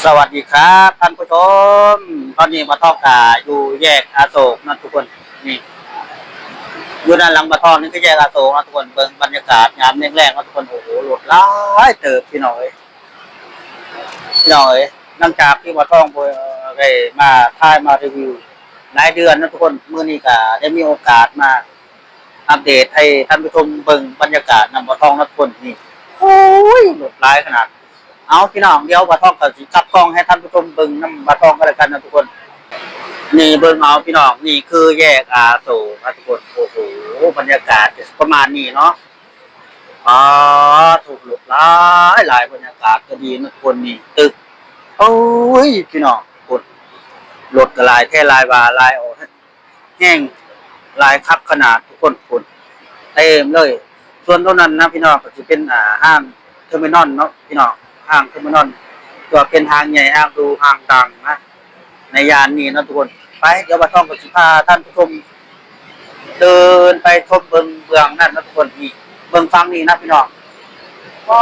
ສະຫວັດດີຄັບທ່ານຜູ້ຊົມ, ຕອນນີ້ບ່າວທອງກະຢູ່ແຍກອະໂສກເນາະທຸກຄົນ. ນີ້ ຢູ່ດ້ານຫຼັງບ່າວທອງນີ້ຄືແຍກອະໂສກເນາະທຸກຄົນ. ເບິ່ງບັນຍາກາດຍາມແລງໆເນາະທຸກຄົນ. ໂອ້ໂຫ ລົດຫຼາຍເຕີບພີ່ນ້ອງເອີຍ, ພີ່ນ້ອງເອີຍ. ຫຼັງຈາກທີ່ບ່າວທອງບໍ່ໄດ້ມາຖ່າຍມາຣີວິວຫຼາຍເດືອນເນາະທຸກຄົນ, ມື້ນີ້ກະໄດ້ມີໂອກາດມາອັບເດດໃຫ້ທ່ານຜູ້ຊົມເບິ່ງບັນຍາກາດນຳບ່າວທອງເນາະທຸກຄົນ. ນີ້ ໂອ້ຍ ລົດຫຼາຍຂະໜາດ. ເອົາ ພີ່ນ້ອງ, ດຽວບ່າວທອງກະຊິຈັບກ້ອງໃຫ້ທ່ານຜູ້ຊົມເບິ່ງນຳບ່າວທອງກໍແລ້ວກັນນະທຸກຄົນ. ນີ້ເບິ່ງເອົາພີ່ນ້ອງ, ນີ້ຄືແຍກອາໂສກນະທຸກຄົນ. ໂອ້ໂຫ ບັນຍາກາດກະປະມານນີ້ເນາະ. ປາໂທ້ ລົດຫຼາຍໆ, ບັນຍາກາດກະດີນະທຸກຄົນ. ນີ້ຕຶກ ໂອ້ຍ ພີ່ນ້ອງ ໂອ້ ລົດກະຫຼາຍແທ້ຫຼາຍວ່າຫຼາຍ ໂອ້ ແຮງຫຼາຍຄັກຂະໜາດທຸກຄົນ. ພຸ້ນ ເຕັມເລີຍ. ສ່ວນໂຕນັ້ນນະພີ່ນ້ອງ ກະຊິເປັນ ອ່າ ຫ້າງເທີມີນອນເນາະພີ່ນ້ອງ, ຫ້າງເທີມີນອນ ກໍເປັນຫ້າງໃຫຍ່ ຫ້າງດູ ຫ້າງດັງນະ ໃນຍ່ານນີ້ເນາະທຸກຄົນ. ໄປ ດຽວບ່າວທອງກໍຊິພາທ່ານຜູ້ຊົມເດີນໄປຊົມເບິ່ງເບື້ອງນັ້ນເນາະທຸກຄົນ. ນີ້ ເບິ່ງຝັ່ງນີ້ນະພີ່ນ້ອງ. ປາ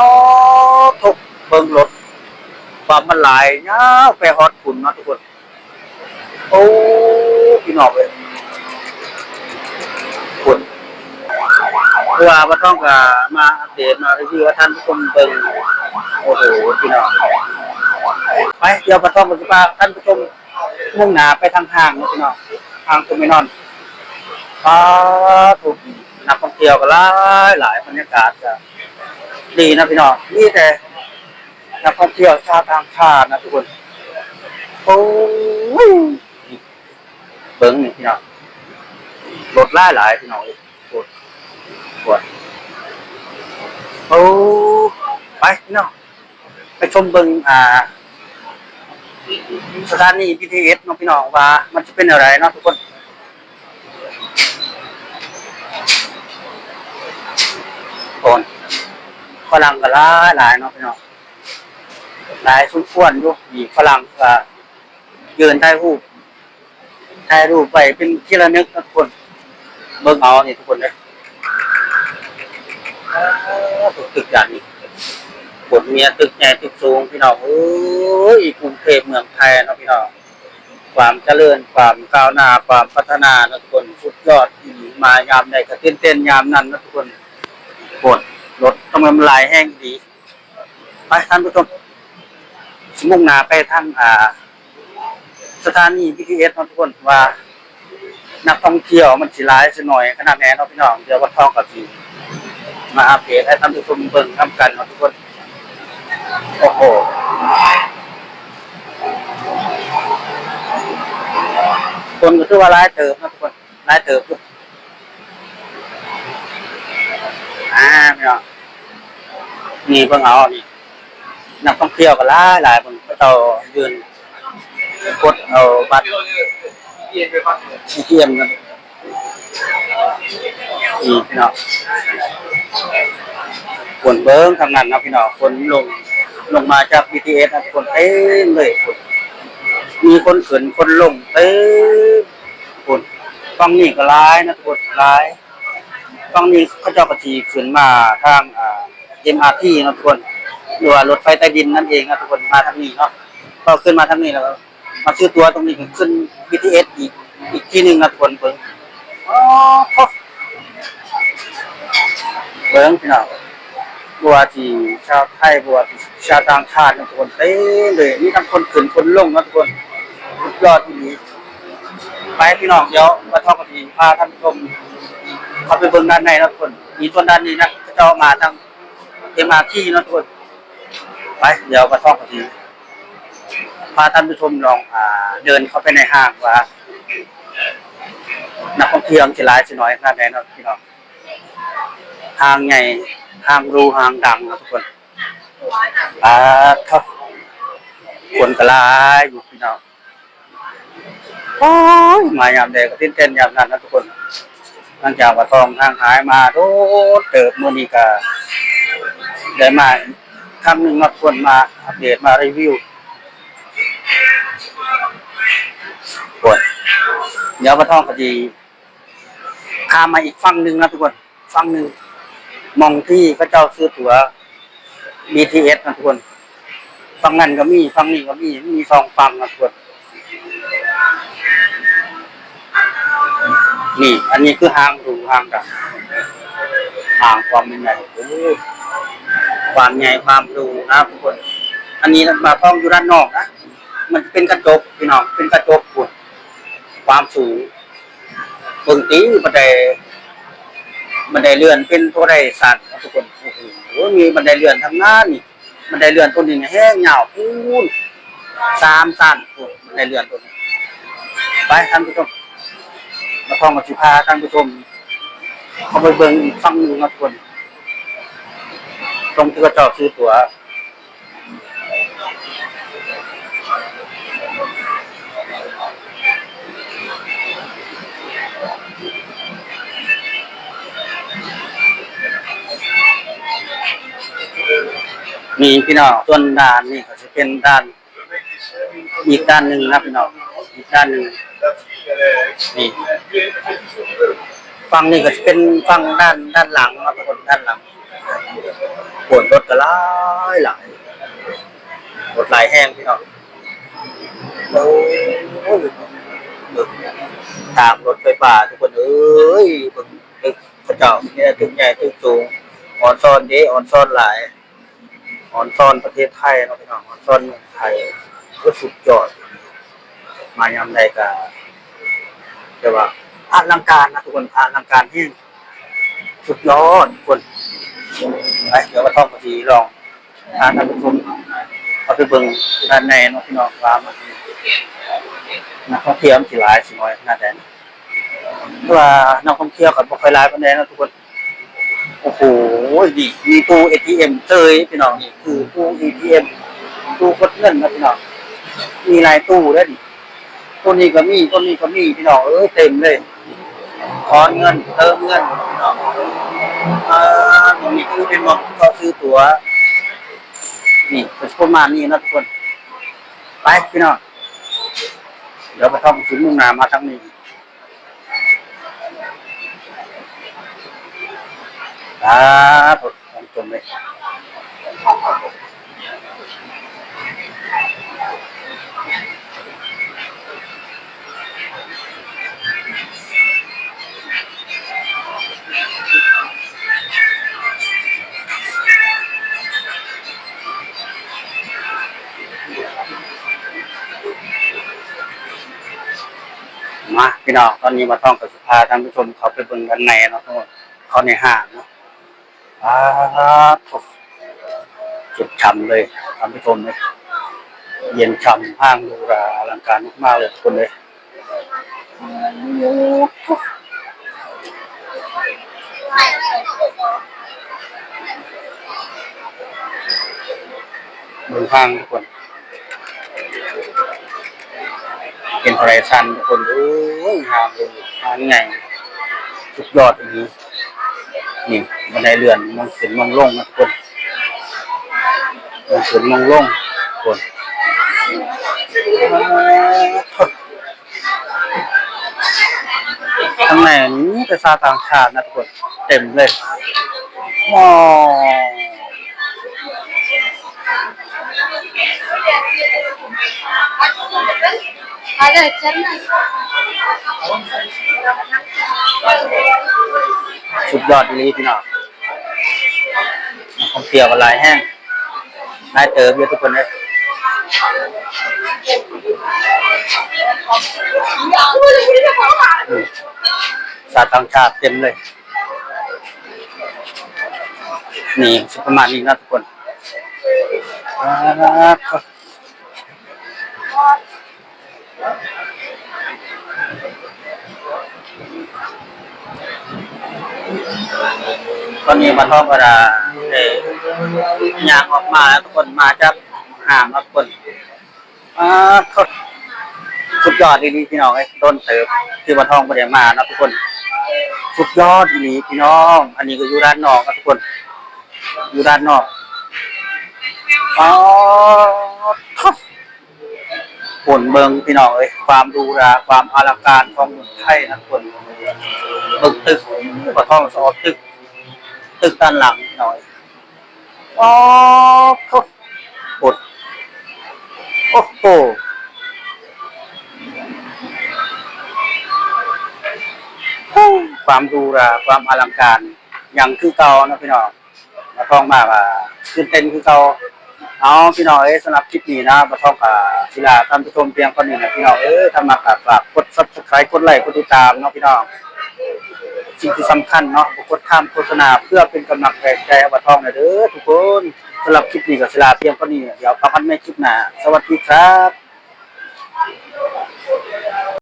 ໂທ້ ເບິ່ງລົດ ຄວາມມັນຫຼາຍ ຍາວໄປຮອດພຸ້ນເນາະທຸກຄົນ. ໂອ້ ພີ່ນ້ອງເອີຍ ພຸ້ນ ເພາະວ່າບ່າວທອງກະມາອັບເດດ ມາຣີວິວໃຫ້ທ່ານຜູ້ຊົມເບິ່ງ. ໂອ້ໂຫ ພີ່ນ້ອງ, ໄປ ດຽວບ່າວທອງກໍຊິພາທ່ານຜູ້ຊົມມຸ່ງໜ້າໄປທາງຫ້າງເນາະພີ່ນ້ອງ, ຫ້າງເທີມີນອນ. ປາໂທ້ ນັກທ່ອງທ່ຽວກໍຫຼາຍໆ, ບັນຍາກາດກໍດີນະພີ່ນ້ອງ, ມີແຕ່ນັກທ່ອງທ່ຽວຊາວຕ່າງຊາດນະທຸກຄົນ. ໂອ້ຍ ເບິ່ງນີ້ພີ່ນ້ອງ, ລົດຫຼາຍໆ ພີ່ນ້ອງເອີຍ. ໂອ້ ໂອ້ ໄປພີ່ນ້ອງ ໄປຊົມເບິ່ງ ອ່າ ສະຖານີບີທີເອສເນາະພີ່ນ້ອງ ວ່າມັນຈະເປັນແນວໃດເນາະທຸກຄົນ. ໂອ້ ຝຣັ່ງກໍຫຼາຍໆເນາະພີ່ນ້ອງ, ຫຼາຍສົມຄວນຢູ່. ນີ້ຝຣັ່ງກໍຢືນຖ່າຍຮູບ ຖ່າຍຮູບໄວ້ເປັນທີ່ລະນຶກນະທຸກຄົນ. ເບິ່ງເອົານີ້ທຸກຄົນເດີ. ຕຶກຢ່າງນີ້ ຄົນເມຍຕຶກໃຫຍ່ຕຶກສູງ ພີ່ນ້ອງເອີຍ, ກຸງເທບເມືອງໄທເນາະພີ່ນ້ອງ. ຄວາມຈະເລີນ ຄວາມກ້າວໜ້າ ຄວາມພັດທະນາເນາະທຸກຄົນ, ສຸດຍອດອີ່ຫຼີ. ມາຍາມໃດກໍຕື່ນເຕັ້ນຍາມນັ້ນເນາະທຸກຄົນ. ໂອ້ ລົດທຳໄມມັນຫຼາຍແຮງອີ່ຫຼີ. ໄປທ່ານຜູ້ຊົມ ຊິມຸ່ງໜ້າໄປທາງ ອ່າ ສະຖານີບີທີເອສເນາະທຸກຄົນ ວ່ານັກທ່ອງທ່ຽວມັນຊິຫຼາຍຊິໜ້ອຍຂະໜາດໃດເນາະພີ່ນ້ອງ. ດຽວບ່າວທອງກໍຊິມາອັບເດດໃຫ້ທ່ານຜູ້ຊົມເບິ່ງນຳກັນເນາະທຸກຄົນ. ໂອ້ໂຫ ຄົນກໍຖືວ່າຫຼາຍເຕີບເນາະທຸກຄົນ. ຫຼາຍເຕີບຢູ່ ອ່າ ພີ່ນ້ອງ. ນີ້ເບິ່ງເອົານີ້ ນັກທ່ອງທ່ຽວກໍຫຼາຍໆ, ເບິ່ງເຂົາເຈົ້າຢືນກົດເອົາບັດເອທີເອັມນັ້ນ. ນີ້ພີ່ນ້ອງ ຄົນເບິ່ງທາງນັ້ນເນາະພີ່ນ້ອງ, ຄົນລົງ ລົງມາຈາກບີທີເອສນະ ຄົນເຕັມເລີຍ. ຄົນ ມີຄົນຂຶ້ນຄົນລົງເຕັມ. ພຸ້ນ ຝັ່ງນີ້ກໍຫຼາຍນະທຸກຄົນ ຫຼາຍ. ຝັ່ງນີ້ເຂົາເຈົ້າກໍຊິຂຶ້ນມາທາງ ອ່າ ເອັມອາທີເນາະທຸກຄົນ ຫຼືວ່າລົດໄຟໃຕ້ດິນນັ້ນເອງນະທຸກຄົນ. ມາທາງນີ້ເນາະ ກໍຂຶ້ນມາທາງນີ້ແລ້ວ ມາຊື້ຕົ໋ວຕົງນີ້ ກໍຂຶ້ນບີທີເອສອີກ ອີກທີໜຶ່ງນະທຸກຄົນ. ເບິ່ງ ອໍ ໂທ້ ເບິ່ງພີ່ນ້ອງ ບໍ່ວ່າຊິຊາວໄທ ບໍ່ວ່າຊິຊາວຕ່າງຊາດນະທຸກຄົນ ເຕັມເລີຍ. ມີທັງຄົນຂຶ້ນຄົນລົງນະທຸກຄົນ ສຸດຍອດອີ່ຫຼີ. ໄປພີ່ນ້ອງ ດຽວບ່າວທອງກໍຊິພາທ່ານຜູ້ຊົມເຂົ້າໄປເບິ່ງດ້ານໃນເນາະທຸກຄົນ. ນີ້ສ່ວນດ້ານນີ້ນະ ເຂົາເຈົ້າມາທາງເອັມອາທີເນາະທຸກຄົນ. ໄປ ດຽວບ່າວທອງກໍຊິພາທ່ານຜູ້ຊົມລອງ ອ່າ ເດີນເຂົ້າໄປໃນຫ້າງວ່ານັກທ່ອງທ່ຽວຊິຫຼາຍຊິໜ້ອຍຂະໜາດໃດເນາະພີ່ນ້ອງ. ຫ້າງໃຫຍ່ ຫ້າງຫຼູ ຫ້າງດັງເນາະທຸກຄົນ. ປາດໂທ້ ຄົນກໍຫຼາຍຢູ່ພີ່ນ້ອງ. ໂອ້ຍ ມາຍາມໃດກໍຕື່ນເຕັ້ນຍາມນັ້ນນະທຸກຄົນ. ຫຼັງຈາກວ່າທອງຫ່າງຫາຍມາໂດນເຕີບ, ມື້ນີ້ກໍໄດ້ມາອີກຄັ້ງໜຶ່ງເນາະທຸກຄົນ, ມາອັບເດດ ມາຣີວິວ. ໂອ້ຍ ດຽວບ່າວທອງກໍຊິຂ້າມມາອີກຝັ່ງໜຶ່ງນະທຸກຄົນ, ຝັ່ງໜຶ່ງ ໝ່ອງທີ່ເຂົາເຈົ້າຊື້ຕົ໋ວ ບີທີເອສນະທຸກຄົນ. ຝັ່ງນັ້ນກໍມີ ຝັ່ງນີ້ກໍມີ ມີສອງຝັ່ງນະທຸກຄົນ. ນີ້ ອັນນີ້ຄືຫ້າງຫຼູຫ້າງດັງ ຫ້າງຄວາມໃຫຍ່ ໂອ້ ຄວາມໃຫຍ່ຄວາມຫຼູນະທຸກຄົນ. ອັນນີ້ບ່າວທອງຢູ່ດ້ານນອກນະ ມັນເປັນກະຈົກພີ່ນ້ອງ ເປັນກະຈົກພຸ້ນ ຄວາມສູງ ເບິ່ງຕິ ບັນໄດ ບັນໄດເລື່ອນເປັນເທົ່າໃດຊັ້ນນະທຸກຄົນ. ໂອ້ໂຫ ມີບັນໄດເລື່ອນທາງໜ້ານີ້ ບັນໄດເລື່ອນຕົວນີ້ແຮງຍາວພຸ້ນ ສາມຊັ້ນພຸ້ນ ບັນໄດເລື່ອນຕົວນີ້. ໄປທ່ານຜູ້ຊົມ ບ່າວທອງກໍຊິພາທ່ານຜູ້ຊົມເຂົ້າໄປເບິ່ງອີກຝັ່ງໜຶ່ງເນາະທຸກຄົນ ຕົງທີ່ເຂົາເຈົ້າຊື້ຕົ໋ວ. ນີ້ພີ່ນ້ອງ ສ່ວນດ້ານນີ້ກໍຊິເປັນດ້ານ ອີກດ້ານໜຶ່ງນະພີ່ນ້ອງ ອີກດ້ານໜຶ່ງ. ນີ້ ຝັ່ງນີ້ກໍຊິເປັນຝັ່ງດ້ານ ດ້ານຫຼັງເນາະທຸກຄົນ ດ້ານຫຼັງ. ໂອ້ ລົດກໍຫຼາຍ ຫຼາຍ ລົດຫຼາຍແຮງພີ່ນ້ອງ. ໂອ້ຍ ເບິ່ງທາງລົດໄຟຟ້າທຸກຄົນເອີຍ ເບິ່ງຕຶກເຂົາເຈົ້າ ມີແຕ່ຕຶກໃຫຍ່ຕຶກສູງ ອອນຊອນເດ້ ອອນຊອນຫຼາຍ. ອອນຊອນປະເທດໄທເນາະພີ່ນ້ອງ ອອນຊອນເມືອງໄທ ໂອ້ ສຸດຍອດ. ມາຍາມໃດກະແບບວ່າອະລັງການນະທຸກຄົນ ອະລັງການແຮງ ສຸດຍອດທຸກຄົນ. ໄປ ດຽວບ່າວທອງກໍຊິລອງພາທ່ານຜູ້ຊົມເຂົ້າໄປເບິ່ງດ້ານໃນເນາະພີ່ນ້ອງ ວ່າມັນ ນັກທ່ອງທ່ຽວມັນຊິຫຼາຍຊິໜ້ອຍຂະໜາດໃດ. ແຕ່ວ່ານັກທ່ອງທ່ຽວກໍບໍ່ຄ່ອຍຫຼາຍປານໃດເນາະທຸກຄົນ. ໂອ້ໂຫ ນີ້ມີຕູ້ເອທີເອັມເຊີຍພີ່ນ້ອງ ນີ້ຄືຕູ້ເອທີເອັມ ຕູ້ກົດເງິນນະພີ່ນ້ອງ ມີຫຼາຍຕູ້ເດ້ນີ້. ໂຕນີ້ກໍມີ ໂຕນີ້ກໍມີພີ່ນ້ອງເອີຍ ເຕັມເລີຍ ຖອນເງິນ ເຕີມເງິນພີ່ນ້ອງ. ອ່າ ນີ້ຄືເປັນໝ່ອງເຂົາຊື້ຕົ໋ວ ນີ້ກໍຊິປະມານນີ້ເນາະທຸກຄົນ. ໄປພີ່ນ້ອງ ດຽວບ່າວທອງຊິມຸ່ງໜ້າມາທາງນີ້. ອ່າ ໂອ້ ທ່ານຜູ້ຊົມເອີຍ ມາພີ່ນ້ອງ ຕອນນີ້ບ່າວທອງກໍຊິພາທ່ານຜູ້ຊົມເຂົ້າໄປເບິ່ງດ້ານໃນເນາະ ເຂົ້າໃນຫ້າງເນາະ. ປາດໂທ້ ເຢັນຊ່ຳເລີຍທ່ານຜູ້ຊົມເອີຍ ເຢັນຊ່ຳ ຫ້າງຫຼູຫຼາອະລັງການມາກໆເລີຍທຸກຄົນເອີຍ. ເບິ່ງທາງທຸກຄົນ ເປັນເທົ່າໃດຊັ້ນທຸກຄົນເອີຍ ງາມເລີຍ ງາມໃຫຍ່ ສຸດຍອດອີ່ຫຼີ. ນີ້ບັນໄດເລື່ອນ ມັນຂຶ້ນມັນລົງນະທຸກຄົນ ມັນຂຶ້ນມັນລົງທຸກຄົນ. ຂ້າງໃນນີ້ມີແຕ່ຊາວຕ່າງຊາດນະທຸກຄົນ ເຕັມເລີຍ. ວ້າວ ສຸດຍອດອີ່ຫຼີພີ່ນ້ອງ ນັກທ່ອງທ່ຽວກໍຫຼາຍແຮງ ຫຼາຍເຕີບຢູ່ທຸກຄົນເອີຍ. ອືມ ຊາວຕ່າງຊາດເຕັມເລີຍ. ນີ້ຊິປະມານນີ້ເນາະທຸກຄົນ. ອ່າ ຕອນນີ້ມາຮອດເວລາ ເອີ ຍ່າງອອກມາແລ້ວທຸກຄົນ ມາຈາກຫ້າງເນາະທຸກຄົນ. ອ່າ ສຸດຍອດອີ່ຫຼີພີ່ນ້ອງເອີຍ ດົນເຕີບທີ່ບ່າວທອງບໍ່ໄດ້ມາເນາະທຸກຄົນ. ສຸດຍອດອີ່ຫຼີພີ່ນ້ອງ. ອັນນີ້ກໍຢູ່ດ້ານນອກເນາະທຸກຄົນ ຢູ່ດ້ານນອກ. ປາດໂທ້ ຄົນເບິ່ງພີ່ນ້ອງເອີຍ ຄວາມຫຼູຫຼາ ຄວາມອະລັງການຂອງເມືອງໄທນະທຸກຄົນ. ເບິ່ງຕຶກ ບ່າວທອງສະອອບຕຶກ ຕຶກດ້ານຫຼັງພີ່ນ້ອງເອີຍ. ປາດໂທ້ ໂອ້ ໂອ້ ຄວາມຫຼູຫຼາ ຄວາມອະລັງການ ຍັງຄືເກົ່າເນາະພີ່ນ້ອງ. ບ່າວທອງມາກະຕື່ນເຕັ້ນຄືເກົ່າ. ເອົາ ພີ່ນ້ອງເອີຍ, ສຳລັບຄລິບນີ້ນະ ບ່າວທອງກະຊິລາທ່ານຜູ້ຊົມພຽງເທົ່ານີ້ນະພີ່ນ້ອງເອີຍ. ຖ້າມັກກະຝາກກົດ Subscribe ກົດໄລ ກົດຕິດຕາມເນາະພີ່ນ້ອງ. ສິ່ງທີ່ສຳຄັນເນາະ ບໍ່ກົດຂ້າມໂຄສະນາ ເພື່ອເປັນກຳລັງແຮງໃຈໃຫ້ບ່າວທອງແດ່ເດີທຸກຄົນ. ສຳລັບຄລິບນີ້ກະຊິລາພຽງເທົ່ານີ້, ດຽວປະກັນໃໝ່ຄລິບໜ້າ. ສະຫວັດດີຄັບ.